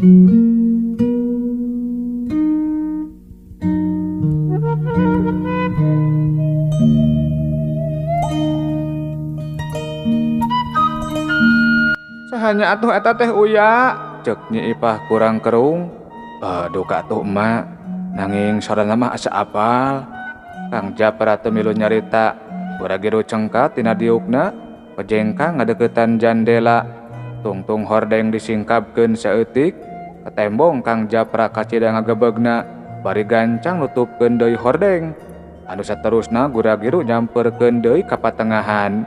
Sahanya atuh eta teh Uya, cek Nyi Ipah kurang kerung. Duka atuh emak, nanging sorana mah asa apal. Kang Japra teu milu nyarita, gura-giru cengkat tina diukna, pejengkang ngadeukeutan jandela. Tungtung hordeng disingkapkeun saeutik, katembong Kang Japra kacida ngagebegna, bari gancang nutupkeun deui hordeng. Anu saterusna gura-giru nyamperkeun deui ka patengahan.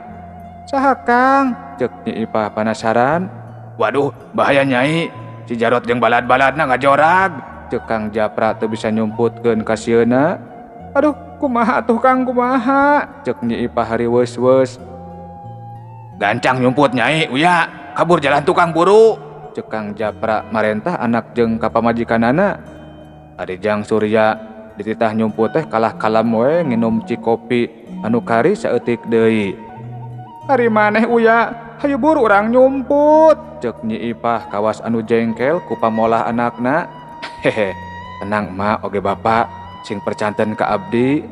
Saha Kang? Cek Nyi Ipah panasaran. Waduh, bahaya Nyai. Si Jarot jeung balad-baladna ngajorag. Cek Kang Japra teu bisa nyumputkeun ka sieuna. Aduh, kumaha atuh Kang, kumaha? Cek Nyi Ipah hariweus-weus. Gancang nyumput Nyai, Uya, kabur jalan tukang buru. Cek Kang Japra marentah anak jeung ka pamajikanana. Ari Jang Surya dititah nyumput teh kalah kalam we nginum cikopi anu kari saeutik deui. Ari maneh Uya, hayu buru urang nyumput. Cek Nyi Ipah kawas anu jengkel ku pamolah anakna. Hehe, tenang emak oge bapak, sing percanten ka abdi.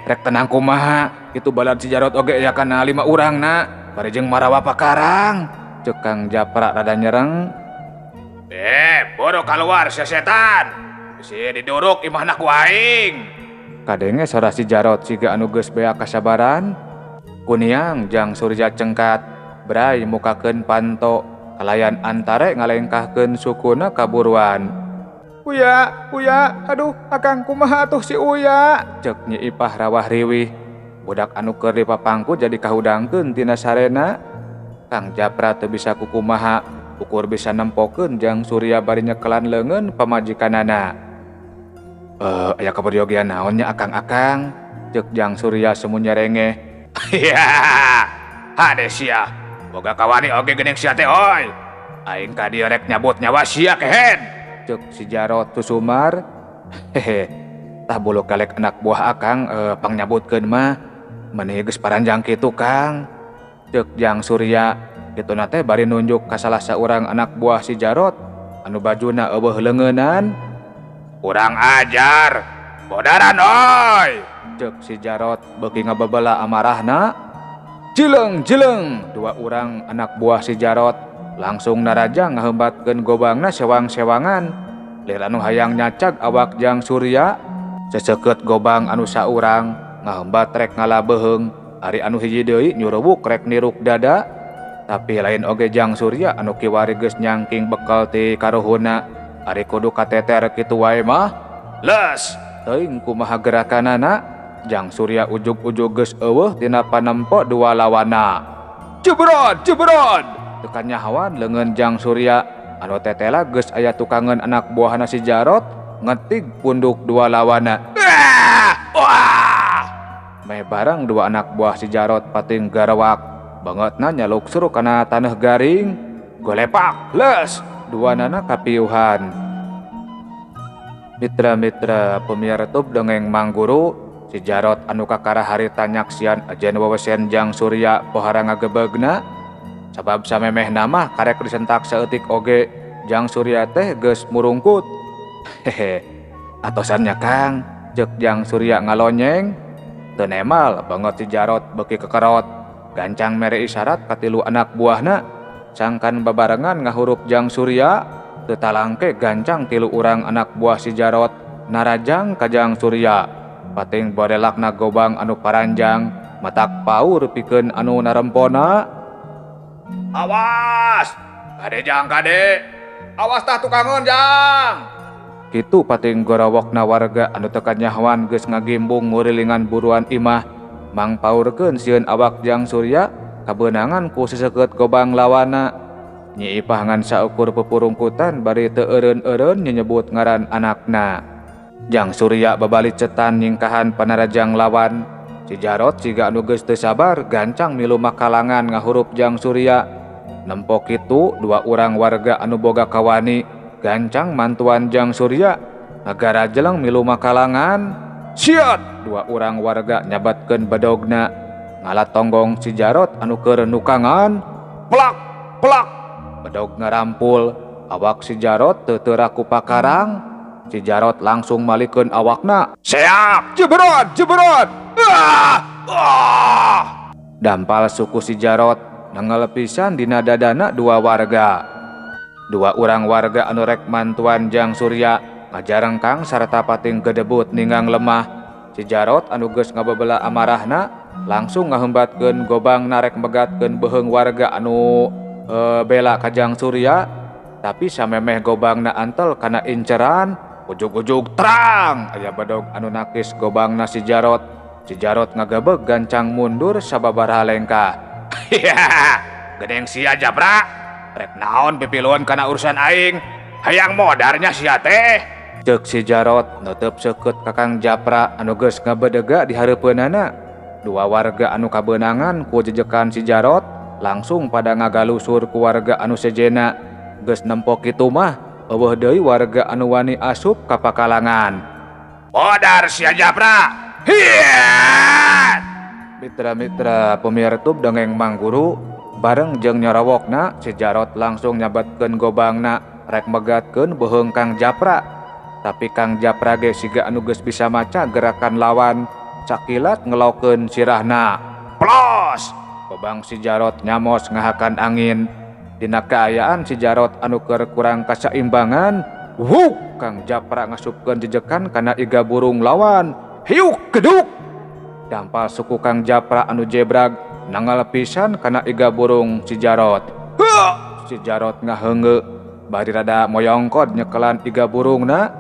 Rek tenang kumaha, itu balad si Jarot oge aya kana 5 urang na, bari jeung marawa pakarang. Cek Kang Japra rada nyereng. Boro kaluar sia setan. Bisi diduruk imahna ku aing. Kadenge sora si Jarot siga anu geus beak kasabaran. Kuniang Jang Surya cengkat, bray mukakeun panto, kalayan antare ngalengkahkeun sukuna kaburuan. Uya, Uya, aduh, akang kumaha atuh si Uya? Cek Nyi Ipah rawah riwih. Budak anu keur dipapangku jadi kahudangkeun tina sarena. Kang Japra teu bisa kukumaha, ukur bisa nempokeun Jang Surya bari nyekelan leungeun pamajikanana. Aya kaperyogian naon nya akang-akang? Cek Jang Surya semu nyerengeh. Iya, hade sia. Boga kawani oge geuning sia teh oi. Aing ka dieu rek nyabut nyawa sia kehed. Cek si Jarot susumar. Hehe. Tah bulu kalek anak buah akang pangnyabutkeun mah. Meni geus paranjang kitu Kang. Cek Jang Surya kituna teh bari nunjuk ka salah saurang anak buah si Jarot anu bajuna eueuh leungeunan. Kurang ajar. Bodaran oi. Cek si Jarot beuki ngabebela amarahna. Jileng jileng dua urang anak buah si Jarot langsung naraja ngahembatkeun gobangna sewang-sewangan. Lir anu hayang nyacag awak Jang Surya seseukeut gobang anu saurang ngahembat rek ngalabeheung, ari anu hiji deui nyurubuk rek niruk dada. Tapi lain oge Jang Surya anu kiwari geus nyangking bekal ti karuhuna, ari kudu kateter kitu wae mah. Les teuing kumaha gerakanana. Jang Surya ujug-ujug geus eueuh tina panempo dua lawana. Jebrod, jebrod. Teu kanyahoan leungeun Jang Surya anu tetela geus aya tukangeun anak buahna si Jarot ngetig punduk dua lawana. Wah! Meh bareng dua anak buah si Jarot pating garawak. Bangetna nyaluksur kana taneuh garing. Golepak, les, dua nana kapiuhan. Mitra-mitra pemiar tub dongeng Mangguru, si Jarot anu kakara harita nyaksian ajen wewesen Jang Surya pohara ngagebegna. Sabab samemeh nama karek disentak saeutik oge Jang Surya teh geus murungkut. Hehe, atosannya Kang, cek Jang Surya ngalonyeng. Teu nemal banget si Jarot beuki kekerot. Gancang mere isyarat katilu anak buahna. Sangkan babarengan ngahurup Jang Surya, teu talangke gancang tilu urang anak buah si Jarot narajang ka Jang Surya. Pating borelakna gobang anu paranjang, matak paur pikeun anu narempona. Awas! Kade Jang kade. Awas tah tukangeun Jang. Kitu pating gorowokna warga anu teu kanyahoan geus ngagimbung ngurilingan buruan imah. Mangpaurkeun sieun awak Jang Surya kabeunangan ku seseukeut gobang lawana. Nyi Ipah ngan saukur pupurungkutan bari teu eureun-eureun nyebut ngaran anakna. Jang Surya babali cetan nyingkahan panarajang lawan. Si Jarot siga anu geus teu sabar gancang milu makalangan ngahurup Jang Surya. Nempo kitu dua urang warga anu boga kawani gancang mantuan Jang Surya ngagarajeleng milu makalangan. Siot! Dua urang warga nyabatkeun bedogna ngalat tonggong si Jarot anu keur nukangan. Plak plak. Bedog ngarampul, awak si Jarot teu teurak ku pakarang. Si Jarot langsung malikeun awakna. Seak, jeberot, jeberot. Ah! Ah! Dampal suku si Jarot nangel pisan dina dadana dua warga. Dua urang warga anu rek mantuan Jang Surya ngajarengkang sarta pating gedebut ninggang lemah. Si Jarot anu geus ngabebela amarahna langsung ngahembatkeun gobang narek megatkeun beuheung warga anu bela ka Jang Surya. Tapi samemeh gobangna antel kana inceran, ujug-ujug terang aya bedog anu nakis gobangna si Jarot. Si Jarot ngagebeg gancang mundur sababaraha lengkah. Gedeng sia Japra, rek naon pipiluan kana urusan aing, hayang modarnya sia teh. Ceuk si Jarot nutup seukeut ka Kang Japra anu geus ngabedega di hareupeunana. Dua warga anu kabeunangan ku jejekan si Jarot langsung pada ngagalusur ku warga anu sejena. Geus nempo kitu mah eueuh deui warga anu wani asup ka pakalangan. Modar sia Japra. Hiat! Mitra-mitra pemirsa dongeng Mang Guru, bareng jeung nyorowokna si Jarot langsung nyabatkeun gobangna rek megatkeun beuheung Kang Japra. Tapi Kang Japra ge siga anu geus bisa maca gerakan lawan, sakilat ngelokeun sirahna. Plos! Gobang si Jarot nyamos ngahakan angin. Dina kaayaan si Jarot anu keur kurang kasaimbangan, wuk! Kang Japra ngasupkeun jejekan kana iga burung lawan. Hiuk geduk! Dampal suku Kang Japra anu jebrag nanggal pisan kana iga burung si Jarot. Huh! Si Jarot ngaheungeu bari rada moyongkod nyekelan iga burungna.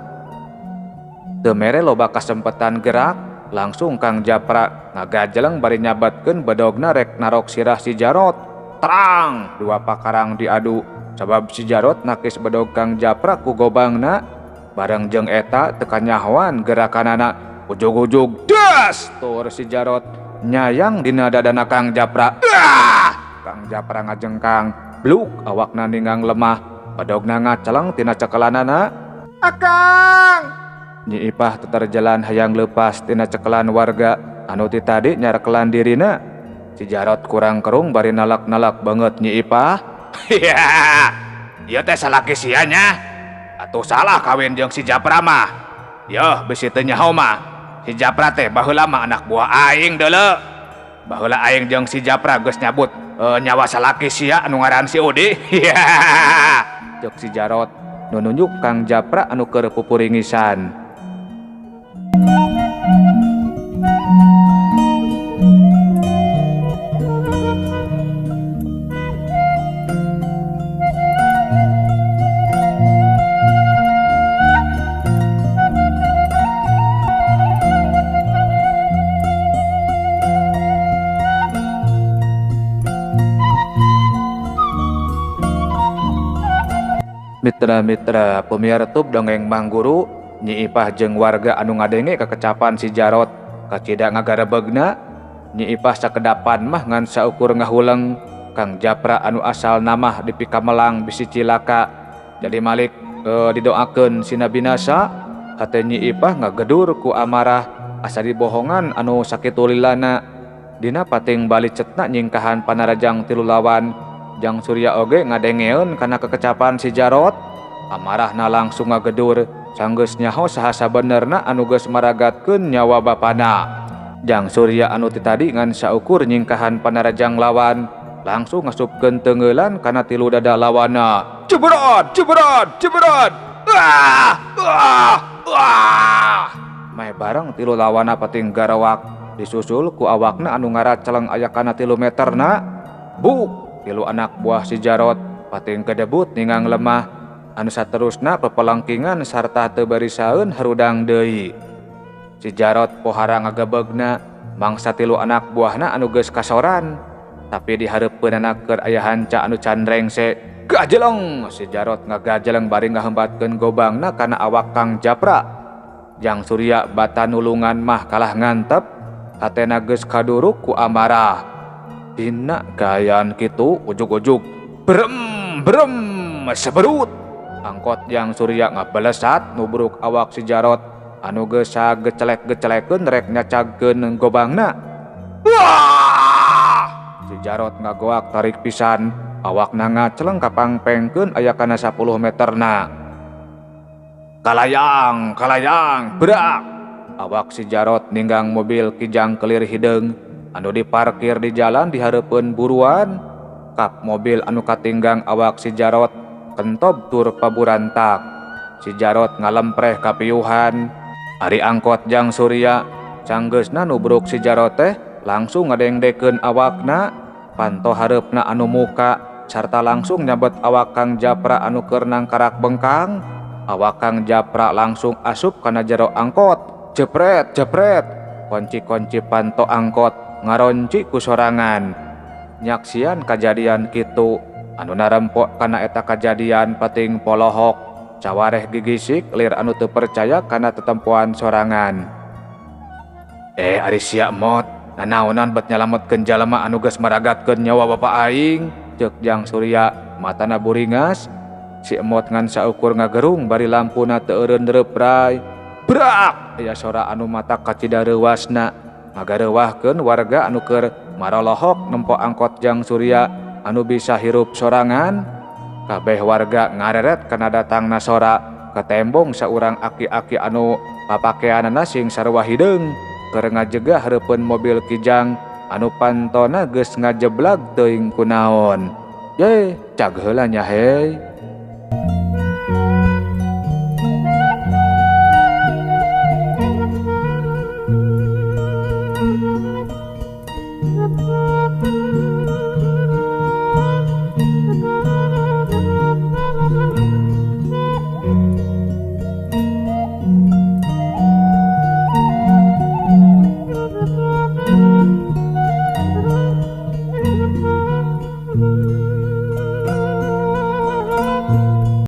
Teu mere loba kasempetan gerak, langsung Kang Japra ngagajeleng bari nyabatkeun bedogna rek narok sirah si Jarot. Terang! Dua pakarang diadu sabab si Jarot nakis bedog Kang Japra ku gobangna. Bareng jeung eta teu kanyahoan gerakanana. Ujug-ujug das tur si Jarot nyayang dina dadana Kang Japra. Ah! Kang Japra ngajengkang, bluk awakna ninggang lemah, bedogna ngaceleng tina cekelanana. Akang! Nyi Ipah teterjalan hayang leupas tina cekelan warga anu ti tadi nyarekelan dirina. Si Jarot kurang kerung bari nalak-nalak banget Nyi Ipah. Ieu teh salaki sia nya. Atuh salah kawin jeung si Japra mah. Yeuh bisi teu nyaho mah. Si Japra teh baheula mah anak buah aing deuleu. Baheula aing jeung si Japra geus nyabut nyawa salaki sia anu ngaran si Udi. Ceuk si Jarot nu nunjuk Kang Japra anu keur pupuringisan. Mitra-mitra pemirsa dongeng Mang Guru, Nyi Ipah jeung warga anu ngadenge kekecapan si Jarot kacida ngagarebegna. Nyi Ipah sakedapan mah ngan saukur ngahuleng. Kang Japra anu asal namah di Pikamelang bisi cilaka. Jadi malik didoakeun sina binasa. Hate Nyi Ipah ngagedur ku amarah asa dibohongan anu sakitu lilana. Dina pating balicetna nyingkahan panarajang tilu lawan. Jang Surya oge ngadengeun kana kekecapan si Jarot. Amarahna langsung ngagedur sanggeus nyaho saha sabenerna anu geus maragatkeun nyawa bapana. Jang Surya anu ti tadi ngan saukur nyingkahan panarajang lawan langsung ngasupkeun teungeulan kana tilu dada lawana. Jeberot, jeberot, jeberot. Ah, ah, ah. Mae bareng tilu lawana pating garawak disusul ku awakna anu ngaraceleng aya kana 3 meterna. Buk! Tilu anak buah si Jarot pating kedebut ningang lemah anu saterusna pepelengkingan sarta teu barisaeun harudang deui. Si Jarot pohara ngagebegna mangsa tilu anak buahna anu geus kasoran, tapi dihareupeunana keur aya hanca anu can rengse. Gajeleng! Si Jarot ngagajeleng bari ngahembatkeun gobangna kana awak Kang Japra. Jang Surya bata nulungan mah kalah ngantep, hatena geus kaduruk ku amarah. Dina gayaan kitu ujug-ujug brem brem seberut. Angkot Jang Surya ngabalesat nubruk awak si Jarot anu geus sagecelek-gecelekkeun rek nyacagkeun gobangna. Wah! Si Jarot ngagoak tarik pisan. Awakna ngaceleng ka pangpengkeun aya kana 10 meterna. Kalayang, kalayang, berak. Awak si Jarot ninggang mobil Kijang kelir hideung anu diparkir di jalan di hareupeun buruan. Kap mobil anu katinggang awak si Jarot kentob tur paburantak. Si Jarot ngalempreh kapiuhan. Ari angkot Jang Surya sanggeusna nubruk si Jarot teh langsung ngadengdekeun awakna, panto hareupna anu muka sarta langsung nyabet awak Kang Japra anu keur nangkarak bengkang. Awak Kang Japra langsung asup kana jero angkot. Jepret, jepret. Kunci-kunci panto angkot ngaronci ku sorangan. Nyaksian kajadian kitu anu narempok kana eta kajadian pating polohok. Cawareh gigisik lir anu teu percaya kana tetempoan sorangan. Ari sia mot, nanaonan bet nyalametkeun jalma anu geus maragatkeun nyawa bapa aing, ceuk Jang Surya matana buringas. Si emot ngan saukur ngagerung bari lampuna teu eureun reupray. Brak! Aya sora anu mata kacida reuwasna ngagareuwahkeun warga anu keur marolohok nempo angkot Jang Surya anu bisa hirup sorangan. Kabeh warga ngareret kana datangna sora ketembong saurang aki-aki anu papakeanana sing sarua hideung keur ngajegah hareupeun mobil Kijang anu pantona geus ngajeblag teuing kunaon. Ye, cag heula nya hei.